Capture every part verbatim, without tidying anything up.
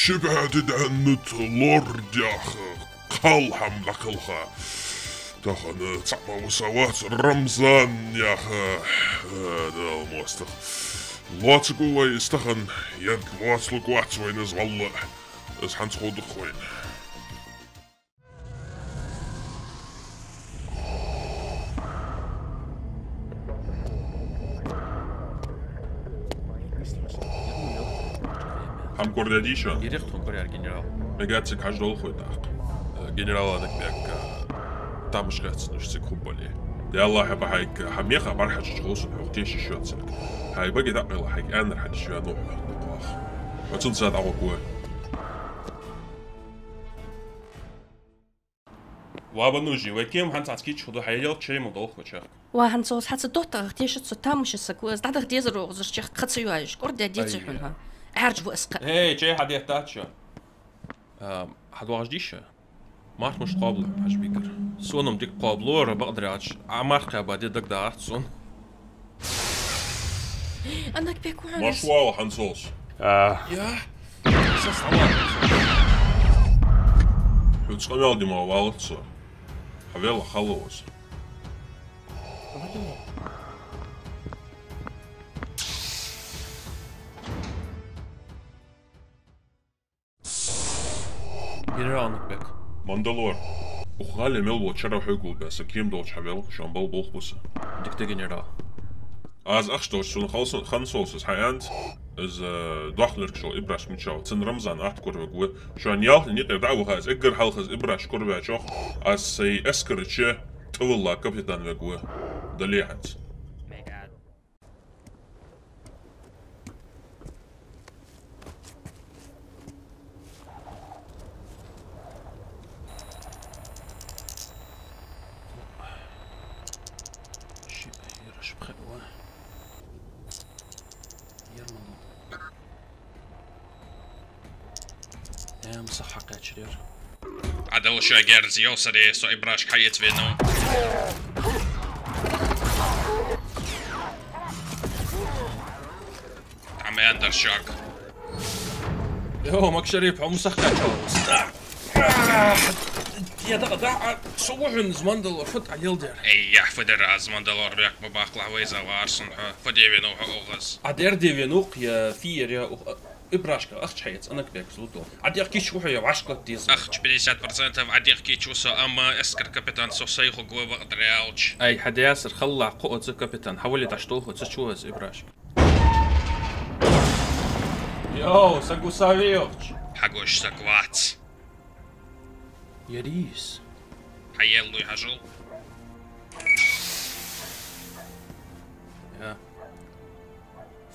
Ши бӀаь ди даьннад лорд яха кхалхам дӀакхелха. Тахан цхьа ма вуса вац Рамзан яха, э, Дала моастагӀа. Лоацаргва вай из тахан, е лоацалургвац вайна из валла. Из хӀанз ховргда-кх вайна. ХӀама корадаьдий шоана? Ирих тхона корадаьр, генерал. Мегаьд цига хьаждолх вай тӀаккха. Э, генерал Анакбек, э, тамаш хецна уж цига хургболаш. Даьллахьа, бахьайга, хьа меха бӀарахьежача ховсун хьох тешаш йоацилга. Хьай баге дӀакъайла, хьайга аьннар хьадеш ваьннав хьо, дукхагӀа. Хьо цунца дӀагӀоргва. Ва Банужи, вай кема хӀанз цхьацца кийча хургда, хьай лелча чай ма долх вай чехка. Ва хӀанз цо хьаца доттагӀа тешац со тамашийна саг ва из, дӀадахьа дезар оаха из чехка, ха ца йоаеш. КӀордадаьдий хьона хьо? Ӏаьржа ва из кхы. Эй, чай хьадеттад шо. А, хьадоагӀаш дий шо? Марха мишта кхоабалу хьона, Хьажбикар? Сона-м дика кхоабалора, бакъдар аьлча, Ӏа марха кхаьба ди дагадоагӀац сона. Анакбек, вахьа. Марш вала хӀанз соца. А. Я? Са сама. Хьоца къамаьл де ма валац со. Хьавелла хала ва со. Генерал Анакбек. Мандалор. Укх гӀале мел вола чара хьогулбе са кема долча хьавел, шоана бала болх бу са. Дика да, генерал. Аз ахча долча сона хал-, хан соцас хьааьннад, из, э, дохлерг шо Ибраш мичав, цун Рамзан атта кура вег ва. Шоана ялхне никъера дӀа а ваха, аз эггара хьалха из Ибраш кура ваьчох, аз сай эскарача тӀавилла капитан вег ва. Дале хӀанз. Ши, ераш пхе ва. Ерман. Эм, сах хьакхаьчар ер. Ӏадал шо герз йовсаре, со Ибрашка хьаэца венав. Амандер шаг. Йо, Макшарип, хьо мусах кхаьчав. Я, да, да, а, со ва хьона из Мандалор, фу тӀа леладер? Эй, я, фу дер аз Мандалор, бехк ма баккхалахь, вайза вар сона хьо, фу де венав хьо оаха из? Ӏа дер де венав-кх, я фиер, я ух-, Ибрашка ахча хьаэца Анакбека зуто. Ӏа дегӀ кийча ва хьо, я вӀашкагӀатта деза. Ахча пятьдесят процентов Ӏа дегӀ кийча ва со, амма эскара капитан со сай хургва, бакъдар аьлча. Ай, хьа даьсар халлахь кхоаца капитан, хьавале дӀачудолх ца чу аз Ибрашка. Йоу, са гуса вехч. Хьагуш са гвац. Ярис. Хьаеллуй хьажал. Я.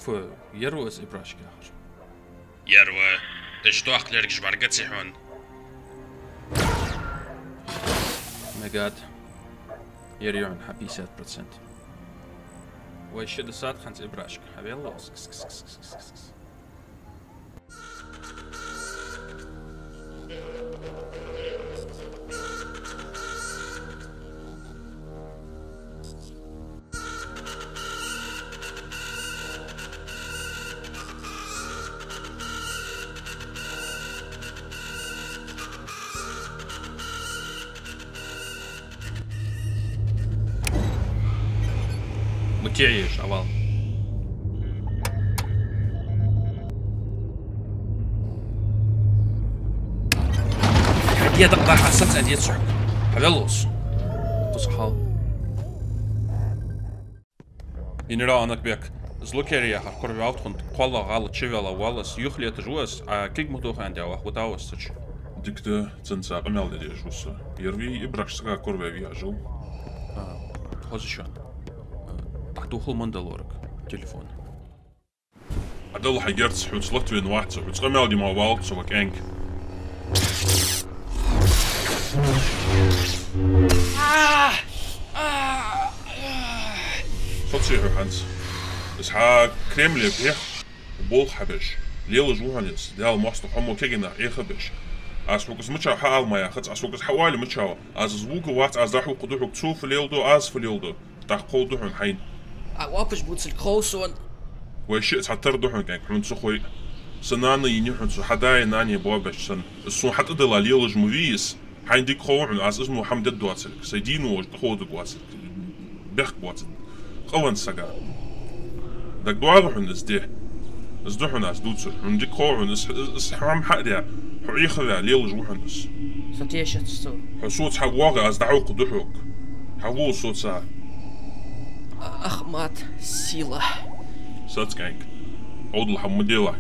Фу, ер ва из Ибрашка яхаш? Ер ва. Уж дохлергаш бӀаргаций хьона? Мегад. Ер я хьона хьа пятьдесят процент. Вай ши дисад хӀанз Ибрашка. Хьавелла оаха. Кс, кс, кс. Мутееш, авал. Хьадеда къахьа саца децу. Хьавеллус. Тус хьал. Генерал Анакбек, из Лукерия яхар кура ваьлла тхона, кхолла гӀала чувелла валлас, юхалеташ ва из, Ӏа кулг ма тоха аьнна даь ваха, вутавас цача. Дика да, цунца къамаьл де дезаш ва со. Ер вий Ибраш сага кура ваь вий хьажал? А, хоза шоана. А, дӀатохал Мандалорага телефон. Ӏадал хьа герз, хьоца латвен вац со, хьоца къамаьл де ма валац со, ва кӀаьнк. Соций хьо хӀанз. Из хьа Кремле бех, болх хьабеш. Лелаш ва хьона из, Дала моастагӀа хьо мо кегий нах Ӏехабеш. Аз хьога из мичав хьаала ма яхац, аз хьога из хьаоале мичав. Аз из вуга вац, аз дӀахьокхаргда хьога, цо фу леладу, аз фу леладу. ТӀаккха ховргда хьона хьайна. Ӏа воапаш бувцалга хов сона. Вай шиъ цхьатарра да хьона, кӀаьнк, хьона ца хой. Са нана йийна хьона цо, хьа даи нанеи боабеш санна. Из сона хьатӀадилла лелаш ма вий из. Хьайна дика хов хьона, аз из мо хӀама дергдоацилга, сай дийна волаш тӀаховдаргвоацилга, бехкаргвоацилга къавенна сага. ДагадоагӀий хьона из де? Из да хьона аз дувцар. Хьона дика хов хьона, из, из хӀама хьа а даь, хьо Ӏехаваь лелаш ва хьона из. Со тешац цо. Хьо соца хьавоагӀе, аз дӀахьокхаргда хьога. Хьавола соца. Ахмат, сила. Саца кӀаьнк. Ӏовдал хӀама ма делахь.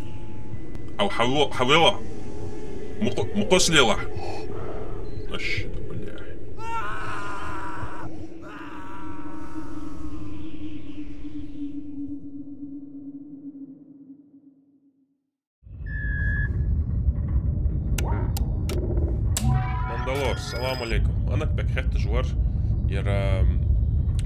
Ӏа хьавел-, хьавела. Мукъ-, мукъа ца лелахь. Аш, бля. Мандалор, салам алейкум. Анакбек хетташ вар, ер, ам,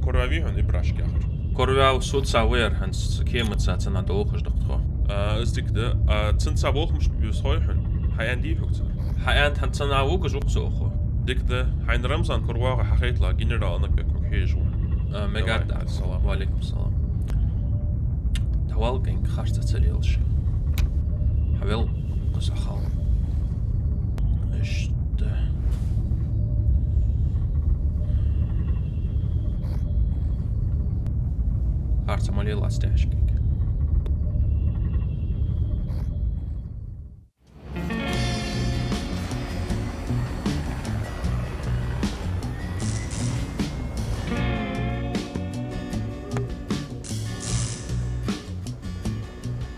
кораваьв хьона Ибрашка яхар. Кораваьв, соца ва ер, хӀанз кемаца цунна долхаш да тхо. А, из дика да. А, цунца болх мишта бе беза хой хьона? Хьааьннадий хьога цар? Хьааьннад, хӀанз цунна вугаш ва-кх цо укхо. Дика да, хьайна Рамзан коравоагӀе хьахайталахь, генерал Анакбек хьога хьежа ва. А, мегад да. Салам. Ва алейкум салам. Давал кӀаьнк, харц ца лелаш. Хьавел, кхузахьал. Иштта. Харц ма лелаш, тӀехьашка кӀаьнк.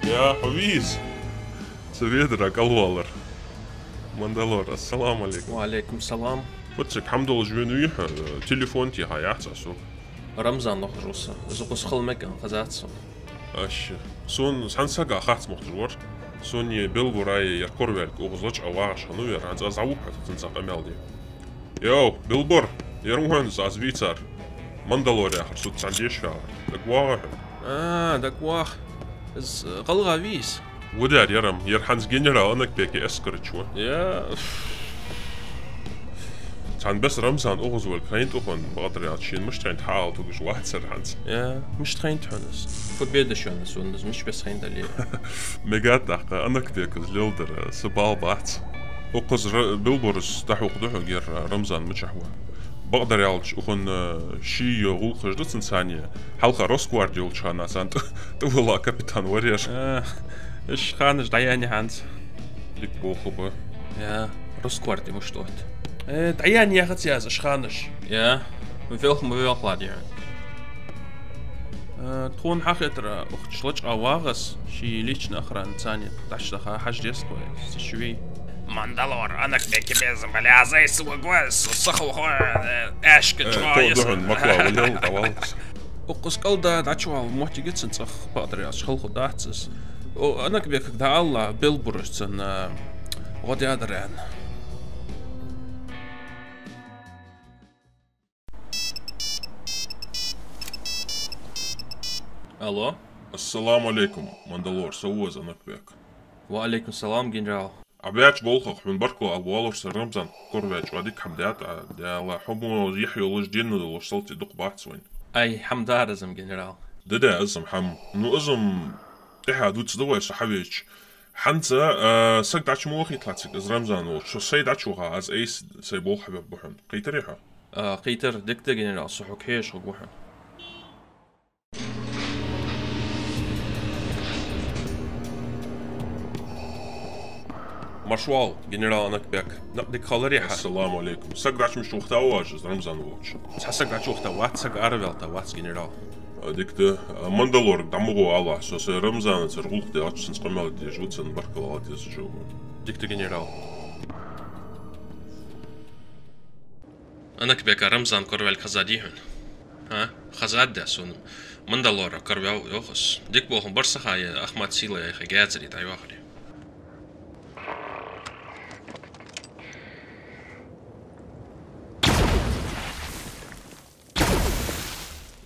Я, хьо вий из? Цу ведара кӀалвалар. Мандалор, ассаламу алейкум. Ва алейкум салам. Фу цига хӀама долаш вена вий хьо, телефон техад яхац аз сога. Рамзан лохаш ва со. Из укхаза хила мегаргда хезад сона. Аш. Сона цхьан сага харц мохтаж вар. Сона е Белбур а е ер кораваьлга укхаза лачкъа вагӀаш хиннав ер, хӀанз аз дӀавуг хьо, цунца къамаьл де. Йоу, Белбур, ер ва хьона из аз вийцар. Мандалор яхар, цунца цхьана деша вагӀар. ДагавоагӀий хьона? А, дагавоагӀа. Из, э, гӀалгӀа вий из? Ва дер, ер-м, ер хӀанз генерал Анакбека эскара чу ва. Я. Цхьан беса Рамзан укхаза волга хайнад укхунна, бакъдар аьлча, шийна мишта хайнад хьаала тугаш вацар хӀанз. Я, мишта хайнад хьона из? Фу бе деза шоана сона из, мишта беса хайнадале? Мегад тӀаккха, Анакбек из леладер, са бала бац. Укхаза Ра-, Белбура дӀахьокхаргда хьога ер Рамзан мичахьа ва. Бакъдар аьлча, укхунна ший гӀулакхаш да цунцара. Хьалха Росгварди йолча хана царна тӀа-, тӀавола капитан вар ер. А, уж ханаш дӀаяьннай хӀанз. Дика болх ба. Я, Росгварди мишта отт? Э, дӀаяьннай яхац аз уж ханаш. Я, велха ма велхалахь. Э, тхона хьахетар, укх чу лачкъа вагӀа из, ший личный охрана царна тӀа дӀачудаха хьажа деза тхо, из ший вий. Мандалор, Анакбека безам бале, аз айса вугаргва, со сахалхо, э, аьшка чӀоагӀа. Э, то духьун, макла, валел, давал. Укхаза кӀалда дӀачувала моттиг я цун, цӀагӀа, бакъдар аьлча, хала хургдац из. О, Анакбекага дӀаала, Белбурашца, э, гӀо даьдар аьнна. Алло. Ассаламу алейкум, Мандалор, со ва из, Анакбек. Ва алейкум салам, генерал. Ӏа баьча болхах хьона баркал ала воаллар са, Рамзан кораваьча, дика хӀама даьд Ӏа, Дала хьо мо яхь йолаш, денна долаш салтий дукха бац вайна. Ай, хӀама дар из-м, генерал. Да-да, из-м хӀама. Ну, из-м тӀехьа дувцаргда вай со хьавеча. ХӀанз, а, саг дӀачу ма вахийталахь цига, из Рамзан волча. Со сай дӀачуваха, аз айса сай болх хьабергба хьона. Кхийтарий хьо? А, кхийтар, дика да, генерал, со хьога хьежаш хургва хьона. МаршавоагӀалва, генерал Анакбек. Накъ дика хиларий хьа? Ассаламу алейкум. Саг дӀачу мишта вахийтав оаш из Рамзан волча? Цхьа саг дӀачу вахийтавац, саг араваьлийтавац, генерал. А, дика да. А, Мандалорга дӀа ма гӀо алахь, со сай Рамзанацара гӀулакх даьлча, цунца къамаьл де дезаш ва, цунна баркал ала дезаш ва. Дика да, генерал. Анакбека Рамзан кораваьлга хезадий хьона? ХӀа? Хезад-да сона. Мандалора кораваьв йоах из. Дика болх ба, бар саха е Ахмат Сила яхе гезари дӀайоахари.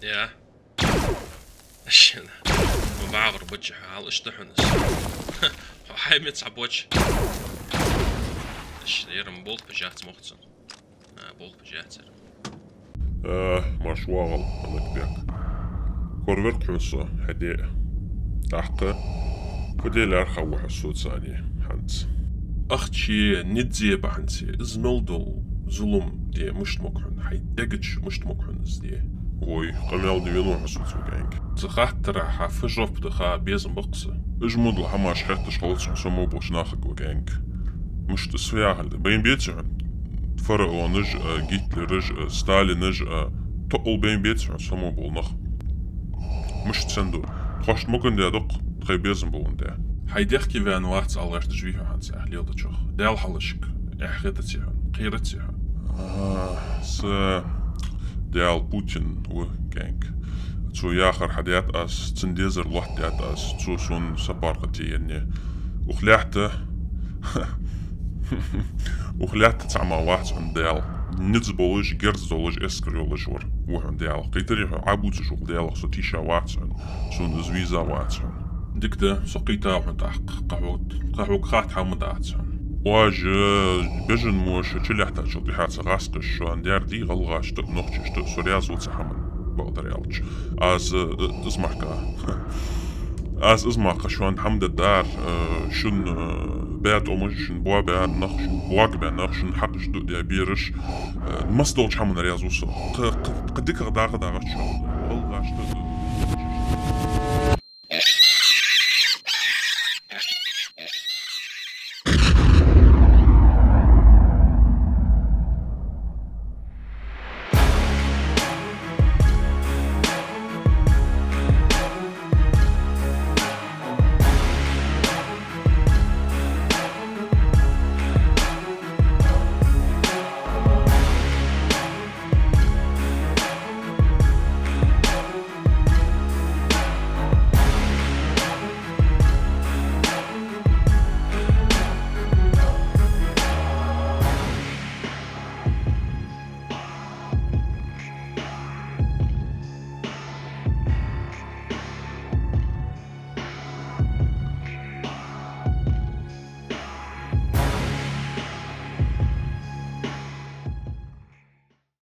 Я. Аш, ма бӀаргагур буча хьал иштта хьона из. Хьо хьай меца боч. Аш, ер-м болх бе безац мохцан. А, болх бе безац ер. Э, маршавоагӀалва, Анакбек. Кораваьв хьона со, хьаде. ТӀаккха Фу де лаьрхӀа ва хьо соцани хӀанз? Ахча е, низ е бахьанца, из мел дола зулам де мишта мог хьона, хьай дега чу мишта мог хьона из де? Вой, къамаьл де венав хьо соца, ва гаьнг. Цу хаттара хьа фу жоп да ха безам ба-кх са. Уж мо дола хӀамаш хетташ хилац хьона со мо болча нахага, ва гаьнг. Мишта из фу яхилга да? Байна беций хьона фараонаш а, Гитлераш а, Сталинаш а, тоъал байна беций хьона со мо бола нах? Мишта, сенна ду? Тхоашта мукӀандаь да-кх тхоай безам боландаь. Хьай дехке ваьнна вац ала гӀерташ вий хьо хӀанз, аьхь леладечох? Даьла хьалхашка эхь хетаций хьона, кхераций хьона? А, са Даьла Путин ва, гаьнг. Цо яхар хьадаьд аз, цун дезар лоаттадаьд аз, цо сона сапар кхы тӀаеннай. Укх лаьтта, укх лаьтта цхьа мара вац хьона Даьла. Низ болаш, герз долаш, эскар йолаш вар ва хьона Даьла. Кхийтарий хьо, Ӏобувцаш вола Даьлах со тийша вац хьона, сона из веза вац хьона. Дика да, со кхийттав хьона тӀаккха, кхы хьога, кхы хьога хатта хӀама дац хьона. Оаш, бежан моша, чулаьттачул тӀехьа ца гӀаскаш, шоана даьр дий гӀалгӀашта а, нохчашта а, со раьза ва цу хӀаман бакъдар аьлча. Аз, э, из мара кхы, аз из мара кхы шоана хӀама де дар, э, шун, э, баь тӀомаш, шун боабаь нах, шун боагабаь нах, шун хьакъаш дуадаь бераш, э, массадолча хӀаман раьза ва со. Кхы, кхы, кхы дикагӀа дагӀа дагӀача шоана гӀалгӀашта а,